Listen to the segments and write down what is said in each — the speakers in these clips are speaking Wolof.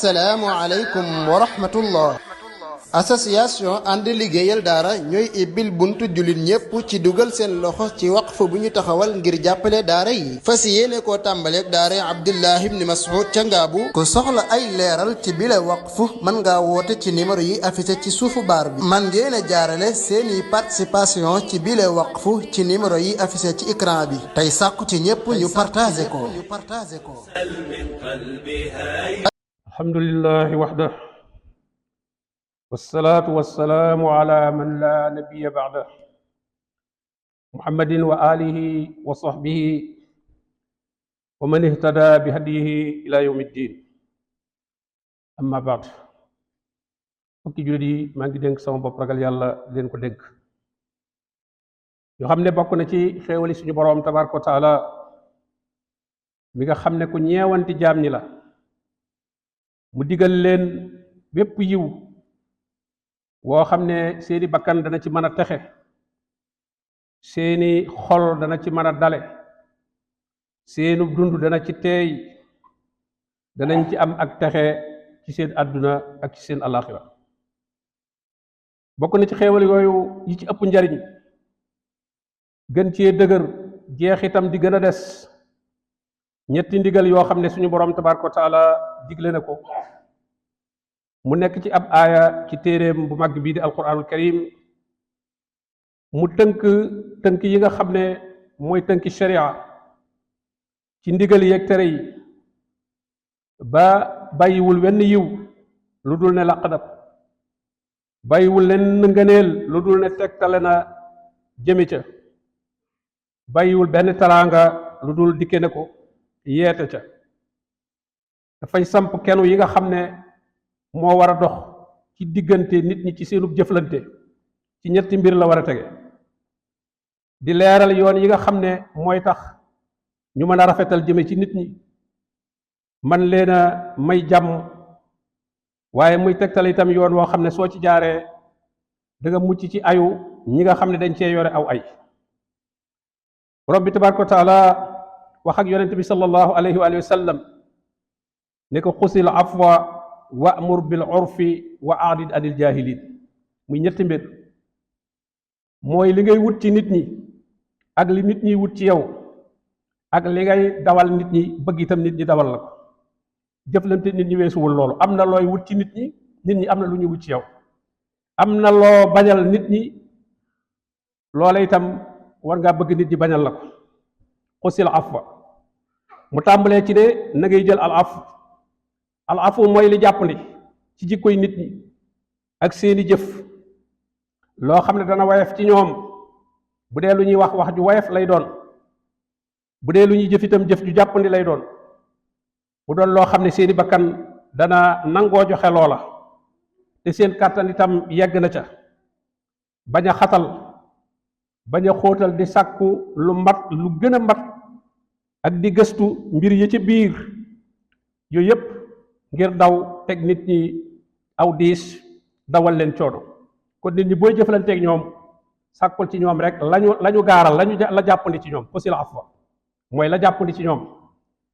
assalaamu aleykum wa rahmatullah. association ànd liggéeyal daara ñooy ibbil buntu jullit ñépp ci dugal seen loxo ci waqf bu ñu taxawal ngir jàppale daara yi fas yéene koo tàmbaleeg daara Abdullah ibn Mas'ud ca Ngaabu. ku soxla ay leeral ci bile waqf mën ngaa woote ci numéro yi affiché ci suufu baar bi. man ngeen a jaarale seeni participation ci bile waqf ci numéro yi affiché ci écran bi tey sàkku ci ñépp ñu partagé ko. alhamdulillahi wahda wassalaatu wassalaamu ala man la nabiyya ba'da muhammadin wa alihi wa sahbihi wa man ihtada bi hadiyihi ila yawmi ddin amma ba'd fukki jullit yi maa ngi dénk sama bopp ragal yàlla leen ko dénk yoo xam ne bokk na ci xéewali suñu boroom tabaraka wa taala mi nga xam ne ku ñeewanti jaam ñi la mu digal leen bépp yiw woo xam ne seeni bakkan dana ci mën a texe seeni xol dana ci mën a dale seenu dund dana ci teey danañ ci am ak texe ci seen àdduna ak ci seen alaxira bokk na ci xéewal yooyu yi ci ëpp njariñ gën cee dëgër jeexitam di gën a des ñetti ndigal yoo xam ne suñu boroom tabaraka wa taala digle na ko mu nekk ci ab aaya ci téeréem bu mag bii di alquranul karim mu tënk yi nga xam ne mooy tënki sharia ci ndigal yeeg tere yi ba bàyyiwul wenn yiw lu dul ne laqadab bàyyiwul leen ngëneel lu dul ne tegtale na jëme ca bàyyiwul benn taraanga lu dul dikke ne ko yeete ca dafay samp kenu yi nga xam ne moo war a dox ci diggante nit ñi ci seenub jëflante ci ñetti mbir la war a tege di leeral yoon yi nga xam ne mooy tax ñu mën a rafetal jëme ci nit ñi man leen a may jàmm waaye muy tegtal itam yoon woo xam ne soo ci jaaree da nga mucc ci ayu ñi nga xam ne dañ cee yore aw ay borom bi tabaraka wa taala wax ak yonent bi sallallahu alayhi wa sallam ne ko xusil afwa wa'mur bil urfi wa a'rid anil jahilin muy ñetti mbir mooy li ngay wut ci nit ñi ak li nit ñi wut ci yow ak li ngay dawal nit ñi bëgg itam nit ñi dawal la ko jëflante nit ñi weesuwul loolu am na looy wut ci nit ñi am na lu ñu wut ci yow am na loo bañal nit ñi loola itam war ngaa bëgg nit ñi bañal la ko xusil afwa mu tàmbalee ci ne na ngay jël al afu mooy li jàppandi ci jikkoy nit ñi ak seeni jëf loo xam ne dana wayef ci ñoom bu dee lu ñuy wax ju wayef lay doon bu dee lu ñuy jëf itam jëf ju jàppandi lay doon mu doon loo xam ne seeni bakkan dana nangoo joxe loola te seen kàttan itam yegg na ca bañ a xatal bañ a xóotal di sàkku lu mat lu gën a mat ak di gëstu mbir yi ci biir yooyu yépp ngir daw teg nit ñi aw diis dawal leen coono kon nit ñi booy jëflanteeg ñoom sàkkul ci ñoom rek lañu gaaral la jàppandi ci ñoom xusil afwa mooy la jàppandi ci ñoom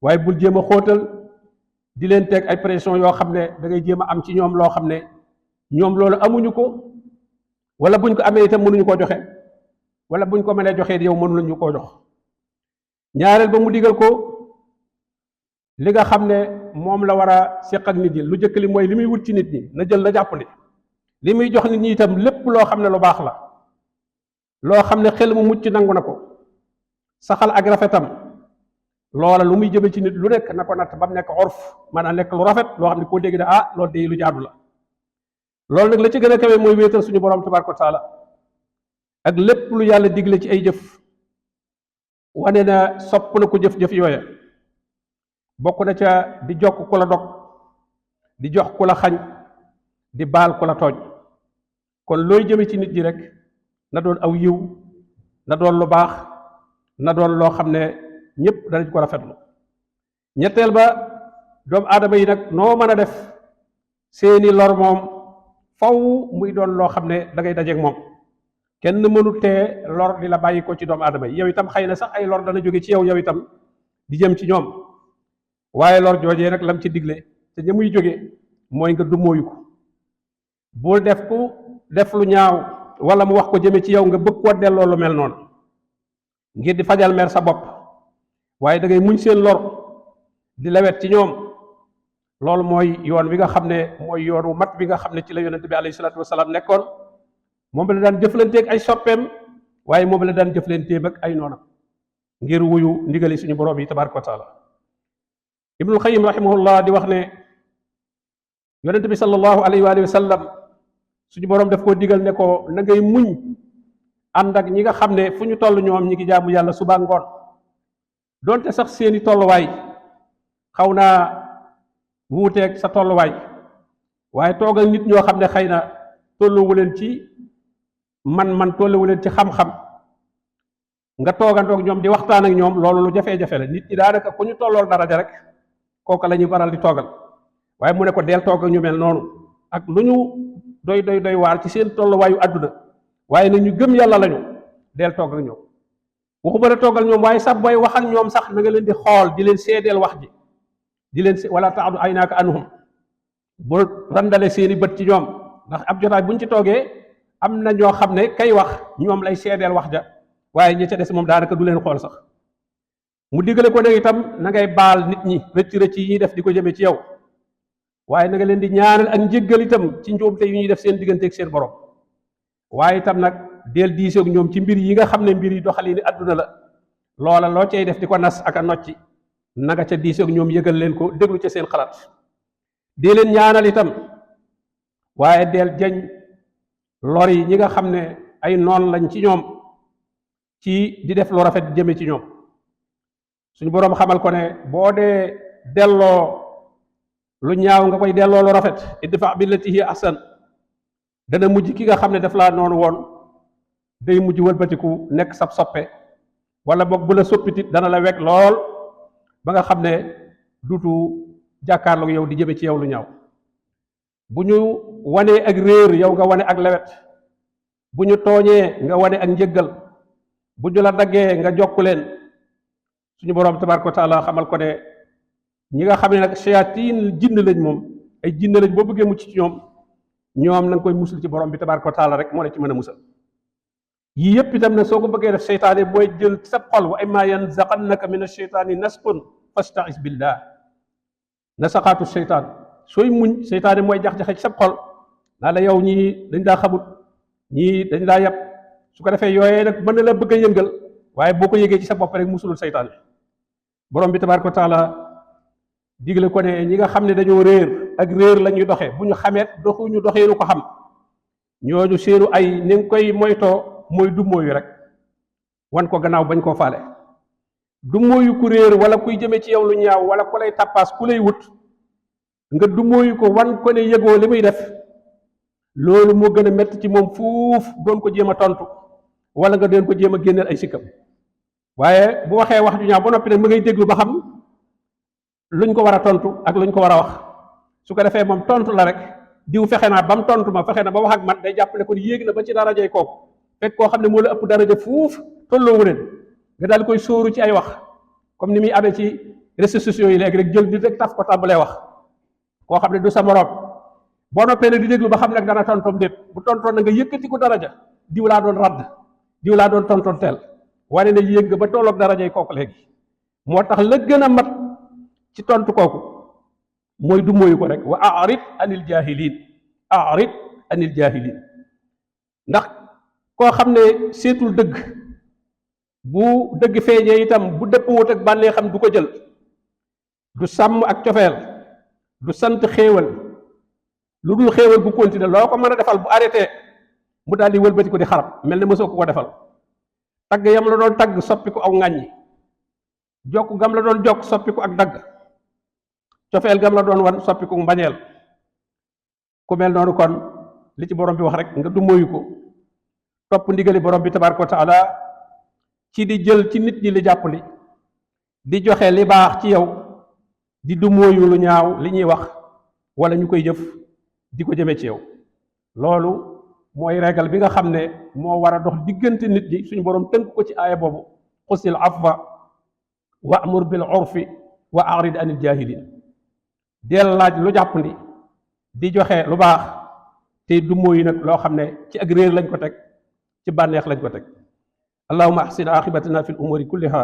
waaye bul jéem a xóotal di leen teg ay pression yoo xam ne da ngay jéem a am ci ñoom loo xam ne ñoom loolu amuñu ko wala buñ ko amee itam mënuñu koo joxe wala buñ ko mënee joxee yow mënu lañu koo jox ñaareel ba mu digal ko li nga xam ne moom la war a séq ak nit ñi lu jëkk li mooy li muy wut ci nit ñi na jël na jàppandi li muy jox nit ñi itam lépp loo xam ne lu baax la loo xam ne xel mu mucc nangu na ko saxal ak rafetam loola lu muy jëme ci nit lu nekk na ko natt ba mu nekk orf maanaam nekk lu rafet loo xam ne koo dégg ne loolu de lu jaadu la loolu nag la ci gën a kawe mooy wéetal suñu borom tabaraka wa taala ak lépp lu yàlla digle ci ay jëf wane na sopp na ko jëf-jëf yooya bokk na ca di jokk ku la dog di jox ku la xañ di baal ku la tooñ kon looy jëme ci nit ñi rek na doon aw yiw na doon lu baax na doon loo xam ne ñépp danañ ko rafetlu ñetteel ba doomu aadama yi nag noo mën a def seeni lor moom faw muy doon loo xam ne da ngay dajeek moom kenn mënu tee lor di la bàyyi ko ci doomu aadama yi yow itam xëy na sax ay lor dana jóge ci yow itam di jëm ci ñoom waaye lor joojee nag lam ci digle te ña muy jóge mooy nga dumóoyu ko bul def ku def lu ñaaw wala mu wax ko jëme ci yow nga bëgg koo delloo lu mel noonu ngir di fajal mer sa bopp waaye da ngay muñ seen lor di lewet ci ñoom loolu mooy yoon wi nga xam ne mooy yoon wu mat bi nga xam ne ci la yonente bi alayhi salaatu wasalaam nekkoon moom la daan jëflanteeg ay soppeem waaye moom la daan jëflanteeg ak ay noonam ngir wuyu ndigali suñu borom yi tabaraka wa taala ibnul xayim rahimahullah di wax ne yonente bi sallallahu alayhi wa sallam suñu borom daf koo digal ne ko na ngay muñ ànd ak ñi nga xam ne fu ñu toll ñoom ñi ngi jaamu yàlla suba ngoon donte sax seeni tolluwaay xaw naa wuuteeg sa tolluwaay waaye toogal nit ñoo xam ne xëy na tolluwu leen ci man tolluwu leen ci xam-xam nga toogandoog ñoom di waxtaan ak ñoom loolu lu jafe-jafe la nit ñi daanaka ku ñu tollool daraja rek kooka la ñuy baral di toogal waaye mu ne ko del toog ak ñu mel noonu ak lu ñu doy waar ci seen tolluwaayu àdduna waaye na ñu gëm yàlla lañu del toog ak ñoom waxuma la toogal ñoom waaye sax booy wax ak ñoom sax na nga leen di xool di leen seedeel wax ji di leen wala taadu aynaaka anhum bul randale seeni bët ci ñoom ndax ab jotaay buñ ci toogee am na ñoo xam ne kay wax ñoom lay seedeel wax ja waaye ñi ca des moom daanaka du leen xool sax mu digale ko ne itam na ngay baal nit ñi rëcc yi ñuy def di ko jëme ci yow waaye na nga leen di ñaanal ak njéggal itam ci njuumte yu ñuy def seen diggante ak seen borom waaye itam nag del diisoog ñoom ci mbir yi nga xam ne mbir yi doxali ni àdduna la loola loo cay def di ko nas ak a nocci na nga ca diisoog ñoom yëgal leen ko déglu ca seen xalaat dee leen ñaanal itam waaye del jañ lor yi ñi nga xam ne ay noon lañ ci ñoom ci di def lu rafet jëme ci ñoom suñu boroom xamal ko ne boo dee delloo lu ñaaw nga koy delloo lu rafet idfa billati hiya ahsan dana mujj ki nga xam ne daf laa noonu woon day mujj wëlbatiku nekk sab soppe wala boog bu la soppitit dana la wekk lool ba nga xam ne duutu jàkkaarloog yow di jëme ci yow lu ñaaw bu ñu wanee ak réer yow nga wane ak lewet bu ñu tooñee nga wane ak njëggal bu ñu la daggee nga jokku leen suñu boroom tabaraka wa taala xamal ko ne ñi nga xam ne nag shayatin jinn lañ moom ay jinn lañ boo bëggee mucc ci ñoom na nga koy musul ci borom bi tabaraka wa taala rek moo la ci mën a musal yii yépp itam ne soo ko bëggee def seytaane mooy jël sa xol wa imma yanzaqannaka min ash-shaytaani nasqun fasta'iz billah nasaqaatu seytaan sooy muñ seytaane mooy jax-jaxe ci sa xol naa la yow ñii dañ daa xamut ñii dañ daa yab su ko defee yooyee nag mën na la bëgg a yëngal waaye boo ko yëgee ci sa bopp rek musulul seytaane borom bi tabaraka wa taala digle ko ne ñi nga xam ne dañoo réer ak réer la ñuy doxee bu ñu xameet doxuñu doxeenu ko xam ñooñu seenu ay ni nga koy moytoo mooy dummóoyu rek wan ko gannaaw bañ koo faale dummóoyu ku réer wala kuy jëme ci yow lu ñaaw wala ku lay tappaas ku lay wut nga dummóoyu ko wan ko ne yëgoo li muy def loolu moo gën a métti ci moom fuuf doon ko jéem a tontu wala nga doon ko jéem a génneel ay sikkam waaye bu waxee wax ju ñaaw ba noppi nag ma ngay déglu ba xam luñ ko war a tontu ak luñ ko war a wax su ko defee moom tontu la rek diw fexe naa ba mu tontu ma fexe na ba wax ak man day jàpp ne kon yéeg na ba ci darajay kooku fekk koo xam ne moo la ëpp daraja fuuf tolloowu leen nga daal koy sóoru ci ay wax comme ni muy amee ci réseaux sociaux yi léegi rek jël nit rek taf ko tàmbalee wax koo xam ne du sa moroom boo noppee nag di déglu ba xam nag dana tontom déet bu tontoon na nga yëkkati ko daraja diw laa doon radd diw laa doon tontoon teel wane ne yéeg nga ba tolloog darajay kooku léegi moo tax la gën a mat ci tontu kooku mooy du mooyu ko rek wa a'rid anil jaahiliin ndax koo xam ne seetul dëgg bu dëgg feeñee itam bu dëpp wut ak bànnee xam du ko jël du sàmm ak cofeel du sant xéewal lu dul xéewal bu continuer loo ko mën a defal bu arrêté mu daal di wëlbati ko di xarab mel ne mësoo ko defal tagg yam la doon tagg soppi ko aw ŋàññi jokk gam la doon jokk soppi ko ak dagg cofeel gam la doon wan soppi ko mbañeel ku mel noonu kon li ci borom bi wax rek nga du moyu ko topp ndigali borom bi tabaraka wa taala ci di jël ci nit ñi li jàppali di joxe li baax ci yow di du moyu lu ñaaw li ñuy wax wala ñu koy jëf di ko jëmee ci yow loolu mooy régal bi nga xam ne moo war a dox diggante nit ñi suñu borom tënk ko ci aaya boobu xusil afwa wa'mur bil urfi wa a'rid anil jaahiliin deel laaj lu jàppandi di joxe lu baax te du mooy nag loo xam ne ci ak réer lañ ko teg ci bànneex lañ ko teg allahumma ahsin aqibatina fi l umuri kulliha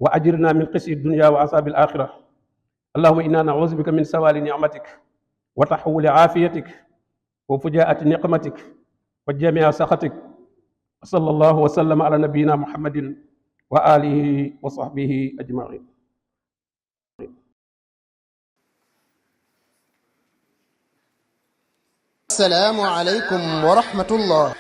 wa ajirna min xisi dunya wa asabi al axira allahumma inna nauzu bika min sawali nicmatik wa taxawuli aafiyatik wa fujaati niqmatik wa jamia saxatik wa sallallahu wa sallama ala nabiyina muhammadin wa alihi wa sahbihi ajmain. Assalaamu aleykum wa rahmatullah.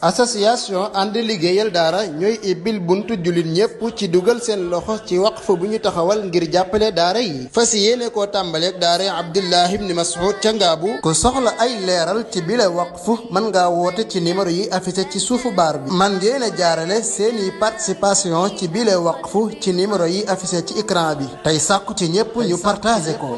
association ànd liggéeyal daara ñooy ibbil buntu jullit ñépp ci dugal seen loxo ci waqf bu ñu taxawal ngir jàppale daara yi fas yéene koo tàmbaleeg daara Abdullah ibn Mas'ud ca Ngaabu ku soxla ay leeral ci bile waqf mën ngaa woote ci numéro yi affiché ci suufu baar bi man ngeen a jaarale seeni participation ci bile waqf ci numéro yi affiché ci écran bi tey sàkku ci ñépp ñu partagé ko